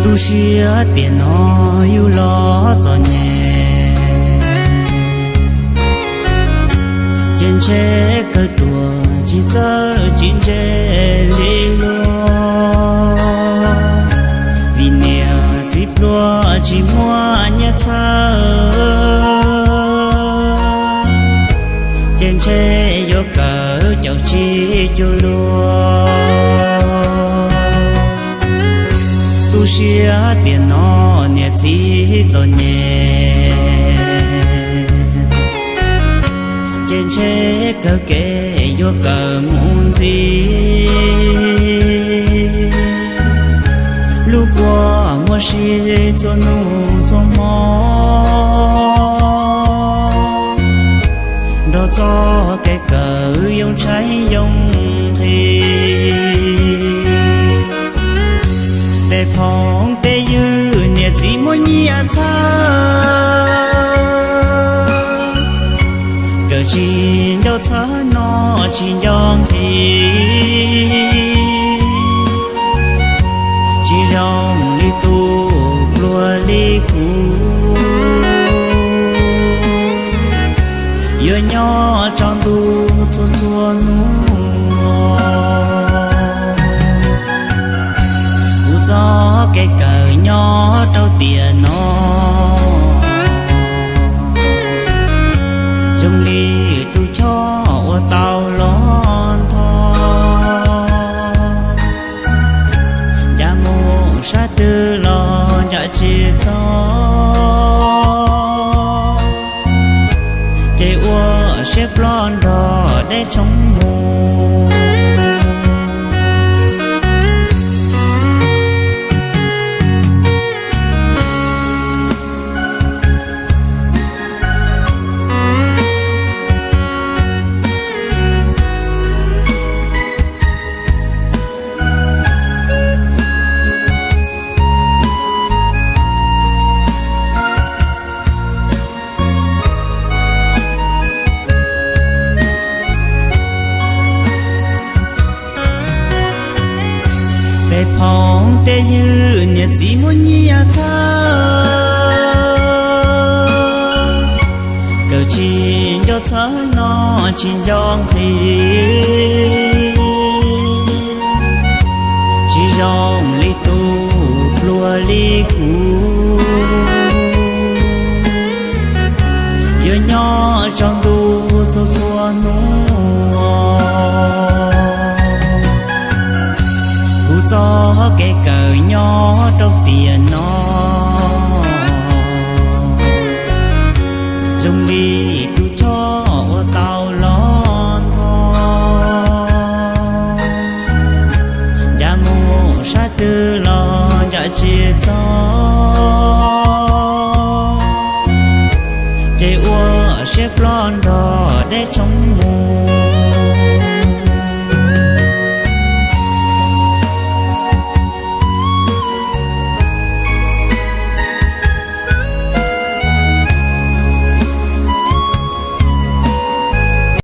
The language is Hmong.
Tu siab tiam no yus los txom nyem, ces ntshe kawg ruam tsis txawj tsis ntse li luag, vim niam txiv pluag tsis muaj nyiaj txhawb, ces ntshe yuav kawm caum tsis cuag luag. Tu siab tiam no niam txiv txom nyem, ces ntshe kawg kev yuav kawm mus ntxiv. Lub kua muaj si txhua hnub txhua hmo, nrog txoj kev kawm yoo tshaib yoo nqhis. Tej phooj tej ywg niam txiv muaj nyiaj txhawb, kawm tsis ncau txhawb no tsis nco nqhis. Tsis zoo li tus pluag li kuv, yuav nyob tsaus ntuj txhua txhua hnub. Kuv txoj kev kawm nyob rau tiam no zoo li tus choj uas tau los ntho, ncav mus sab twg los ncav tsis txog, ces ua siab ploj nrog deb tshoob mus. Tej phooj tej ywg niam txiv muaj nyiaj txhawb, kawm tsis ncau txhawb no tsis nco nqhis. Tsis zoo li tus pluag li kuv, yuav nyob tsaus ntuj txhua txhua hnub. Kuv txoj kev kawm nyob rau tiam no zoo li tus choj uas tau los ntho, ncav mus sab twg los ncav tsis